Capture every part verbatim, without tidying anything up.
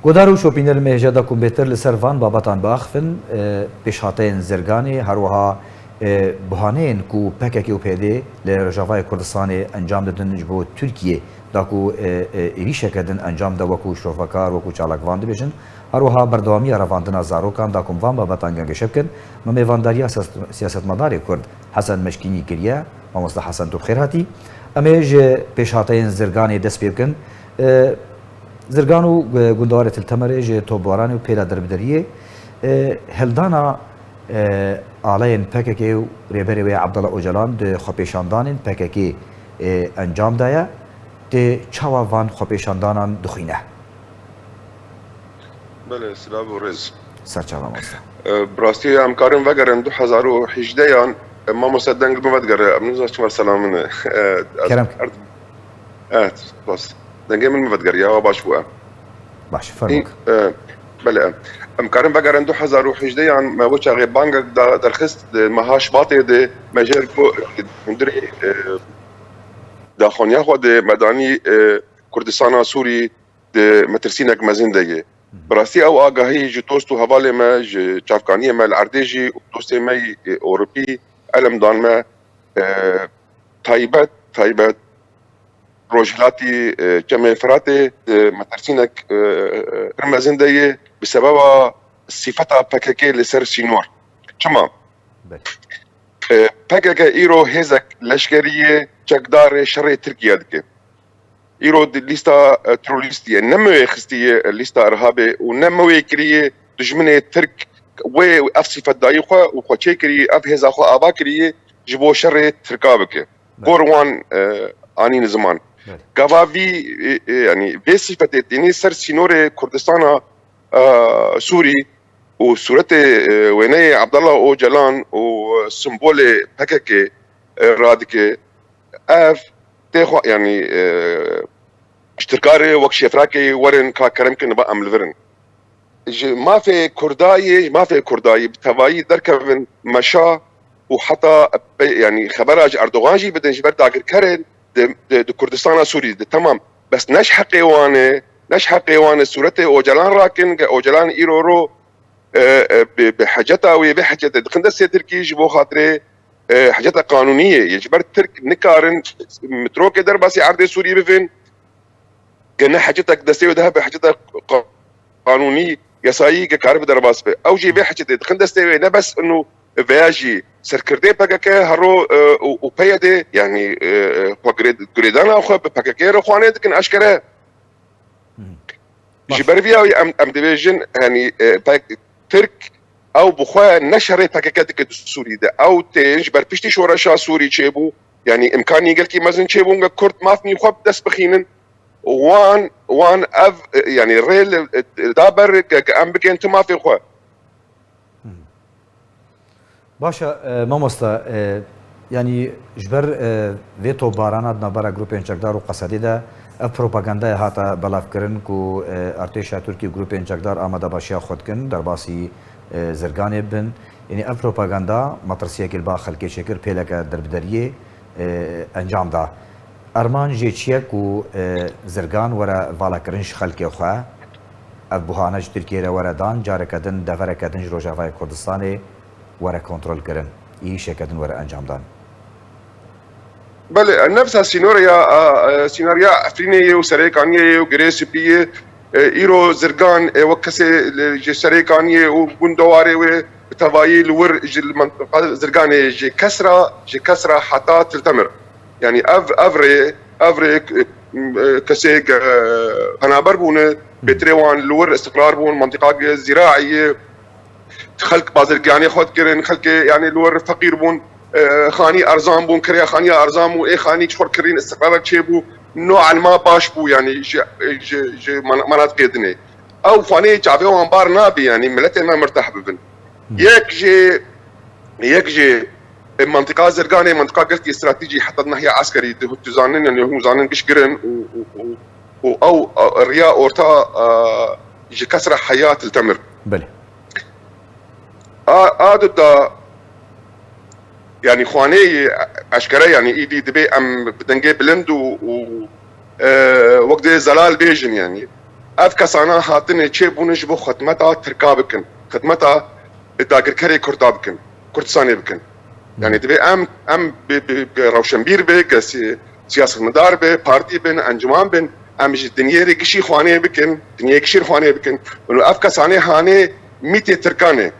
Godar û şopîner me hêja da ku bêtir li ser van babetan biaxivin, e, pêşhateyên Zirganê, her wiha, e, buhaneyên ku P K K û P Y D li Rojavayê Kurdistanê encam didin ji bo Tirkiyê, da ku, e, e, êrîşeke din encam de wekû şovekar, wekû çalakvan dibêjin, her wiha berdewamiya revandina zarokan da ku em van babetan gengeşe bikin, me mêvandariya siyas-, siyasetmedarê Kurd Hesen Meşkînî kiriye. Mamoste Hesen, tu bi xêr hatî. Em ê ji pêşhateyên Zirganê dest pê bikin. E, Zirgan û, e, gundewarê Til Temerê ji topbaranê û pêla derbederiyê, e, hildana, e, aleyên P K K û rêberê wê Abdullah Ocalan di xwepêşandanên P K K, e, encam daye. Tê çawa van xwepêşandanan dixwîne? Belê, silav û rêz. Serçava mamoste. E, bi rastî em karin vegerin du hezar û hejdeh yan, e, mamoste deng min vedigere, em nizan çima selam min e. E, ez Kerem. erd-, Evet, spas. Dengê min min vedigeriya, ewa baş bû em. Baş, fermo. Î, e, belê, em. Em karin vegerin du hezar û hejdeh yan me bo çaxê bangek da derxist, di meha Şibatê de me jêr bo hundirê, e, daxwaniya xwe de me danî, e, Kurdistana Sûrî di metirsînek mezin de ye. Bi rastî ew agahî ji dost û hevalê me, ji çavkaniyê me li erdê jî û dostê me yî, e, Ewropî elm dan me, e, taybet, taybet Rojhilatî, e, Çemê Firatê, e, metirsînek, e, pir mezin de ye, bi sebeba sîfeta P K K li ser sînor. Çima? Belê. E, P K K îro hêzek leşkerî ye, çekdarê şerê Tirkiye dike. Îro di lîsta, e, terorîstî ye. Ne me wê xistiye, e, lîsta irhabê û ne me wê kiriye dijminê Tirk wê ev sîfet dayî xwe û xwe çêkirî, ev hêza xwe ava kiriye ji bo şerê Tirka bike. Belê. Gor wan, e, anîn ziman. Belê. Gava vî, e, e, yanî vê sîfetê tênê ser sînorê Kurdistana, e, Sûrî û sûretê, e, wêneyê Abdullah Ocalan û, e, simbolê P K K, e, radike. Ev tê xwe, yanî, e, ji Tirkarê wek şêfrakê werin ka kerem kin ba em li vir in. Ji mafê Kurdayê, ji mafê Kurdayê bi tevayî derkevin meşa û heta pe-, yanî xebera ji Erdogan jî bidin ji ber dagirkerên di, di, di Kurdistana Sûrî de. Temam. Bes ne ji heqê wan e, ne ji heqê wan e sûretê Ocalan rakin, ke Ocalan îro ro, e, e, bi, bi heceta wê, vê hecetê dixin destê Tirkî ji bo xatirê, e, heceta qanûnî ye. Yê ji ber Tirk nikarin mitrokê derbasî erdê Sûrî bibin, ke ne hecetek destê wê de hebe, heceta qa-, qanûnî, yasayî ke karibe derbas be. Ew jî vê hecetê dixin destê wê, ne bes inu veya jî serkirdê P K K hero, e, û, û P Y D, yanî, e, xwe girê-, girêdana xwe bi P K K re xwanê dikin eşkere. Hı. Ji ber vî ya em, em dibêjin, yanî, e, pek Tirk ew bi xwe ne şerê P K K dike di Sûrî de. Ew tên ji ber piştî şoreşa Sûrî çêbû, yanî imkanî gelkî mezin çêbûn ke Kurd mafî xwe bi dest bixînin. Wan, wan ev, e, yanî rê li, e, da ber ke, ke em bikên tu mafê xwe. Baş e, e, mamosta, e, yanî ji ber, e, vê topbarana di navbera grûpên çekdar û Qesedê de ev propagandaya hate belavkirin ku, e, artêşa Tirkî û grûpên çekdar amadebaşiya xwe dikin, derbasî, e, Zirganê bibin. Yanî ev propaganda metirsiyekê li ba xelkê çêkir, pêleke derbideriyê, e, encam da. Armanc jê çi ye ku, e, Zirgan were valakirin ji xelkê xwe? Ev buhane ji Tirkiyê re were dan, careke din devereke din ji Rojavayê Kurdistanê were kontrolkirin, êrîşeke din were encamdan. Belê, nefsa sînorya, a, e, sînorya Efrînê ye û Serêkaniyê ye û Girê Spî ye. E, îro Zirgan, e, wek kesê li, ji Serêkaniyê û gundewarê wê bi tevayî li wir ji li mentiqa Zirganê ji Kesra, ji Kesra heta Til Temir. Yanî ev, ev rê, ev rê, e, kesê ke, e, penaber bûne, bêtirê wan li wir istiqrar bûn, mentiqa zîraî ye, xelk bazirganê xwe dikirin, xelkê, yanî, li wir feqîr bûn, e, xanî erzan bûn, kirêya xaniya erzan bû, ê xanî ji xwe kirîn, istiqrarek çêbû, no elma baş bû, yanî, ji, ji, ji man-, manatiqê dinê. Ew xwanê çavê wan bar nabe, yanî, miletê me mirteh bibin. Yek jê, yek jê, e, mantiqa Zirganê, mantiqa gelkî stratejî, heta nahiya eskerî, di, tu zanin, yanî, hûn zanin gişt girin û, û, û, û ew, a, riya orta, a, ji Kesra heya Til Temir. Belê. A, a du da, yanî xwanê yê eşkere, yanî îdî dibê em bi dengê bilind û, û, e, wek dê zelal bêjin, yanî. Ev kesana hatine çêbûne ji bo xidmeta Tirka bikin, xidmeta dagirkerê Kurda bikin, Kurdistanê bikin. Yani divê em, em bi, bi, bi rewşenbîr be, ge si-, siyasetmedar be, partî bin, encûman bin, em ji dinyê re gişî xwanê bikin, dinyê gişî xwanê bikin. Û ev kesanê hanê mîtê Tirkan e.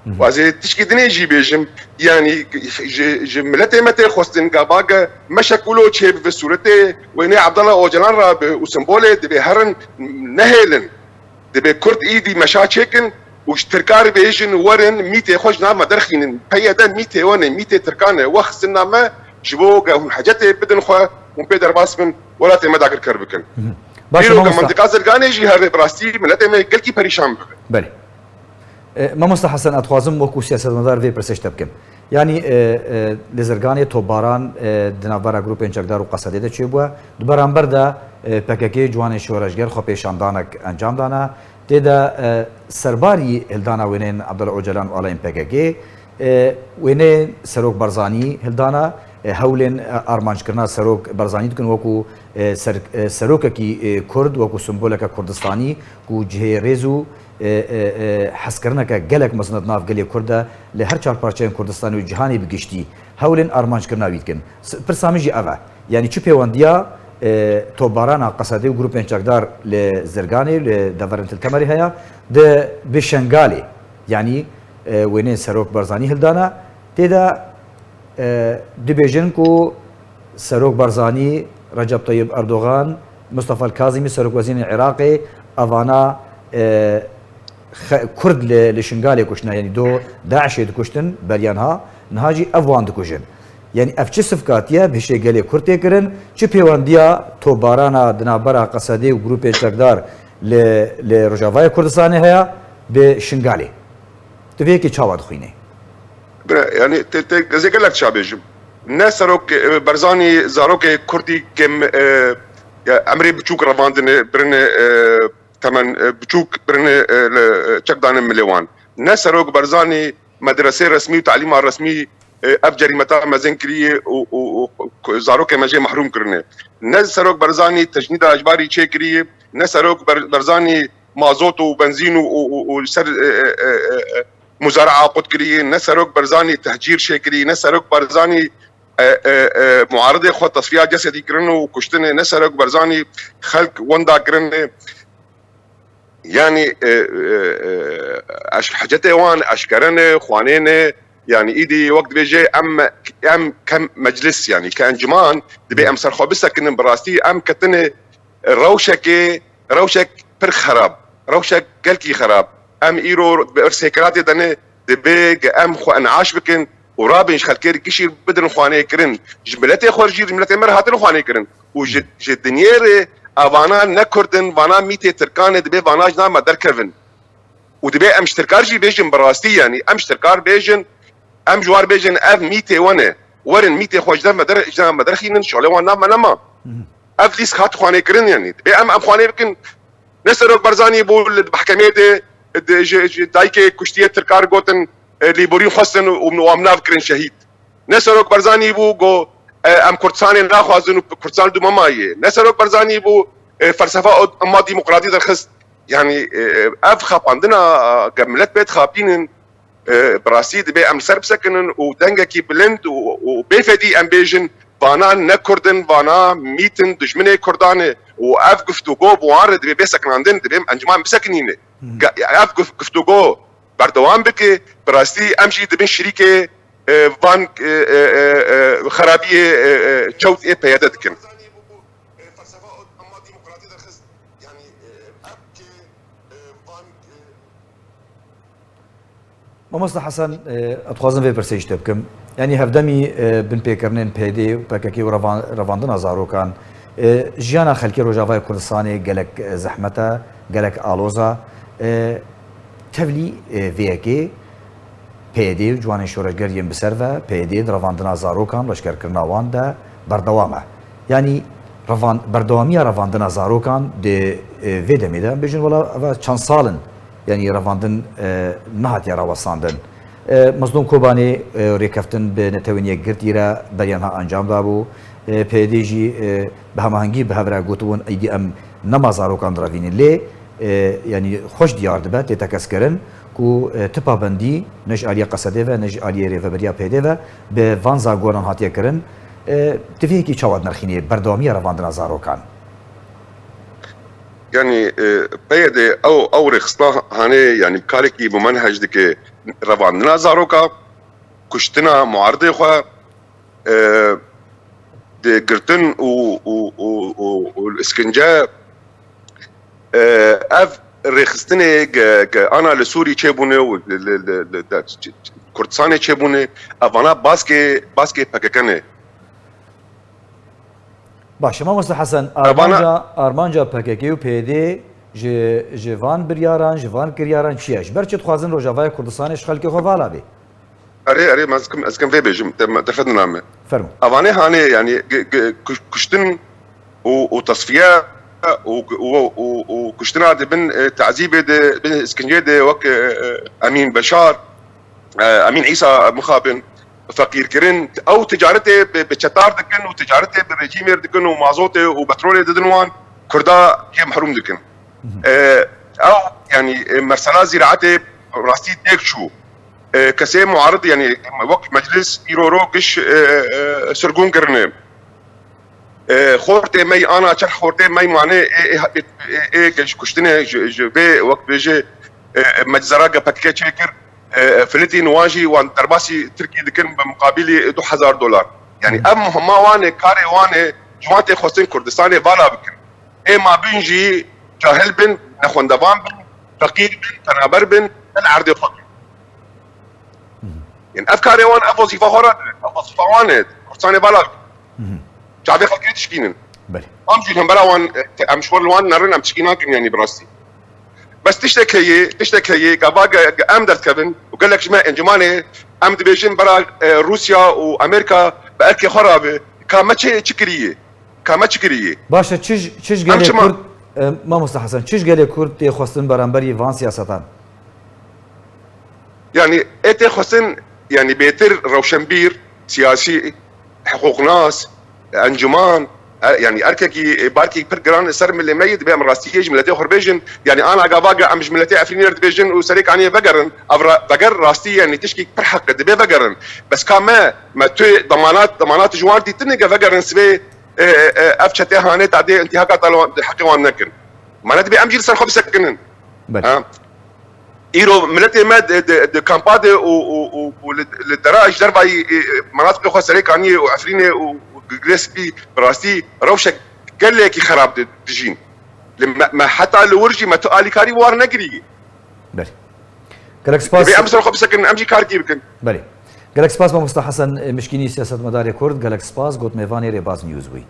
Hı hı. Ez ê tişkî dinê jî bêjim, yanî ji, ji miletê me tê xwestin, gava ge meşekulo çê bi vê sûretê wênê Abdullah Ocalan re bi û simbolê divê herin nehêlin. Divê Kurd îdî meşa çêkin û ji Tirkar bêjin werin mîtê xwe ji nav me derxînin. P Y D mîtê we ne, mîtê Tirkan e. We xistin nav me ji bo ge hûn hecetê bidin xwe, hûn pê derbas bin, welatê me dagirker bikin. Hı hı. Baş e, Îro ge mamosta. Mentiqa Zirganê jî herê bi rastî miletê me gelkî perîşan bibe. Belê. E, mamosta Hesen, ez dixwazim wekû siyasetmedar vê pirsê ji te bikim. Yanî, e, e, li Zirganê topbaran, e, di navbera grûpên çekdar û Qesedê de çêbûye. Di beramber de, e, P K K ciwanên şoreşger xwepêşandanek encam dana. Tê de, e, serbarî hildana wêneyên Abdullah Ocalan û alayên P K K, e, wêneyên Serok Barzanî hildana, e, hewlên, e, armanckirina Serok Barzanî dikin wekû, e, ser-, e, serokekî, e, Kurd, wekû simboleke Kurdistanî ku cihê rêz û e, e, e, hezkirineke gelek mezin di nav gelê Kurd de li her çar parçeyên Kurdistanê û cîhanê bi giştî hewlên armanckirina wî dikin. S-, pirsa min jî ev e. Yanî çi pêwendiya, e, topbarana Qesedê û grûpên çekdar li Zirganê, li deverên Til Temerê heye, di bi Şengalê, yanî, e, wêneyên Serok Barzanî hildana, tê de, e, dibêjin ku Serok Barzanî, Recep Tayyip Erdogan, Mustafa Kazimî, Serokwezîrên Iraqê, evana, e, xe-, Kurd li, li Şingalê kuştine, yanî do DAIŞê dikuştin, beriya niha, niha jî ev wan dikujin. Yanî ev çi sifkatiye bi hişê gelê Kurd tê kirin, çi pêwendiya topbarana di navbera Qesedê û grûpên çekdar li, li Rojavayê Kurdistanê heye bi Şingalê? Tu vê yekê çawa dixwînî? Bira, yani, te, te, ez ê gelek çawa bêjim. Ne Serok, e, Barzanî zarokê Kurdî ke, e, ya, emrê biçûk revandine, birine, e, temen, e, biçûk birine, e, li, e, çek dane milê wan. Ne Serok Barzanî medresê resmî û talîma resmî, e, ev cerîmeta mezin kiriye û, û, û, û zarokê me jê mehrûm kirine. Ne Serok Barzanî tecnîda ecbarî çêkiriye, ne Serok Bar-, Barzanî mazot û benzîn û, û, û, û ser, e, e, e, e, e, muzara'a qut kirî, ne Serok Barzanî tehcîr çêkirî, ne Serok Barzanî, e, e, e, muaridê xwe tesfiya cesedî kirine û kuştine, ne Serok Barzanî xelk wenda kirine. Yanî, e, e, e, eş-, hecetê wan eşkere ne, xwanê ne. Yanî îdî wek dibêje em, em kem meclis, yanî ke enciman, dibê em ser xwe bisekinin, bi rastî em ketine rewşekê, rewşek pir xerab, rewşek gelkî xerab. Em îro bi irsê kiratê de ne, dibê ge em xwe enaş bikin û rabin ji xelkê re gişî bidin xwanê kirin. Ji miletê xwe jî, ji miletê me re hatin xwanê kirin. Û ji, ji dinyê re evana ne Kurd in, vana mîtê Tirkan e, dibê vana ji nav me derkevin. Û dibê em ji Tirkar jî bêjin bi rastî, yanî em ji Tirkar bêjin, em ji war bêjin ev mîtê we ne. Werin mîtê xwe ji nav me der-, ji nav me derxînin, şolê wan nav me nema. Hı hı. Ev lîsk hat xwanê kirin, yanî dibê em, em xwanê bikin. Ne Serok Barzanî bû li mehkemê de, de ji, ji dayikê kuştiye Tirkar gotin, e, lêborîn xwestin û, û em nav kirin şehîd. Ne Serok Barzanî bû go, e, em Kurdistanê naxwazin û Kurdistan dû me mayê. Ne Serok Barzanî bû, e, felsefa û-, ma demokratî derxist. Yanî, e, e, ev xapandina, e, ge millet pê dixapînin, e, bi rastî dibê em li ser bisekinin û dengekî bilind û, û bêfedî em bêjin, vana ne Kurd in, vana mît in, dijminê Kurdan e û ev guftûgo bi wan re dibê bê sekinandin, dibê em enciman bisekinîne. Hmm. Ge-, ev guf-, guftûgo berdewam bike, bi rastî em jî dibin şirîkê, e, van, e, e, e, e, xerabiyê, e, e, çewt ê P Y D dikin. Mamoste Hesen, e, ez dixwazim vê pirsê ji te bikim. Yanî hevdemî, e, binpêkirinên P Y D û P K K û revan-, revandina zarokan, e, jiyana xelkê Rojavayê Kurdistanê gelek, e, zehmet e, gelek aloz e. E, tevlî, e, vê yekê P Y D û ciwanên şoreşger yên bi ser ve, P Y D di revandina zarokan, leşkerkirina wan de berdewam e. Yanî revan-, berdewamiya revandina zarokan di, e, vê demê de, em bêjin, wela, eva çend sal in, yanî revandin, e, nehatiye rawestandin. E, Mezlûm Kobanê, e, rêkeftin bi Netewên Yekgirtî re beriya niha encam dabû. E, P Y D jî, e, bi hemahengî bi hev re gotibûn, êdî em nema zarokan direvînin. Lê e, yanî xweş diyar dibe, tê tekez kirin ku, e, ti pabendî ne ji aliyê Qesedê ve, ne ji aliyê rêveberiya P Y D'ê ve bi van zagoran hatiye kirin. E, tu vê yekî çawa dinirxînî berdewamiya revandina zarokan? Yanî, e, P Y D ew, ew rêxistina hanê, yanî karekî mumenhec dike revandina zaroka, kuştina muaridê xwe, e, di girtin û, û, û, û, û li iskince, e, ev rêxistinê ge, ge ana li Sûrî çêbûne û li, li, li, li, de, ç-, ç-, Kurdistanê çêbûne, evana baskê, baskê P K K ne. Baş e, mamoste Hesen, armanca, armanca P K K û P Y D ji, ji van biryaran, ji van kiryaran çi ye? Ji ber çi dixwazin Rojavayê Kurdistanê ji xelkê xwe vala bê? Erê, erê, ez kim, ez kim vê bêjim, te, te fedina me. Fermo. Evanê hanê, yanî, ge, ge, kuş-, kuştin û, û tesfiye û, û, û, û kuştina di bin, e, tezîbê de, bin iskincê de wek, e, e, Emîn Beşar, e, Emîn Îsa mixabin, feqîrkirin, ew ticaretê bi, bi çetar dikin û ticaretê bi rejîmêr dikin û mazotê û petrolê didin wan, Kurda yê mehrûm dikin. E, ew, yanî, e, mesela zîraetê rastî têk çû. E, kesê muarid, yanî, wek meclis îro ro giş, e, e, sirgûn kirine. E, xortê me ana çerh xortê me mane ê, ê, ê, ê, ê, ji kuştinê, ji, ji vê wek bêje, e, e, meczera G P K çêkir, e, e, filitîn wan jî wan derbasî Tirkî dikin bi muqabilî du hezar dolar. Yanî ev muhima wan e, karê wan e, ji wan tê xwestin Kurdistanê vala bikin. Ê mabin jî cahil bin, nexwendevan bin, feqîr bin, penaber bin, hin erdê xwe bin. Yanî ev karê wan, ev wezîfa xwe re, ev wezîfa wan e, Kurdistanê vala bikin. Çavê xelkê dişkînin. Belê. Em jî hembera wan, e, em ji xwe li wan nerin, em tişkî nakin, yanî bi rastî. Bes tiştek heye, tiştek heye, gava ge, ge em derdikevin û gelek ji me encûmanê, em dibêjin bera, e, Rûsya û Amerîka bi erkê xwe rabe, ka me çi, çi kiriye? Ka me çi kiriye? Baş e, çi ji, çi ji Em gelê çima Kurd, e, mamoste Hesen, çi ji gelê Kurd tê xwestin beramberî van siyasetan? Yanî ê tê xwestin, yanî bêtir rewşenbîr, siyasî, hiqûqnas, encûman, e, yanî erkekî, e, barkî pir giran li ser milê me yê, dibe em rastiyê ji miletê xwe bêjin. Yanî ana gava ge em ji miletê Efrînê re dibêjin û serê kaniyê vegerin, ev ra-, veger rastî, yanî tişkî pir heq e, dibe vegerin. Bes ka me, me tu demanat, demanat ji wan dîtine ge vegerin sibê, e, e, e, ev çetê hanê tadê intîhaka Taliban di heqê wan nekin. Mane dibe em jî li ser xwe bisekinin. Belê. Ha? Îro miletê me di, di, di kampa de û, û, û, û li, li dera ji dervayî, e, e, menatiqê xwe Serê Kaniyê û Efrînê û, û Girê Spî bi rastî rewşek gelekî xerab di, dijîn. Li me, me heta li wir jî me tu alîkarî war negirî. Belê. Gelek spas. Divê em ser xwe bisekinin, em jî karkî bikin. Belê. Gelek spas mamosta Hesen Mişkînî, siyasetmedarê Kurd. Gelek spas, got mêvanê Rêbaz News bûyî.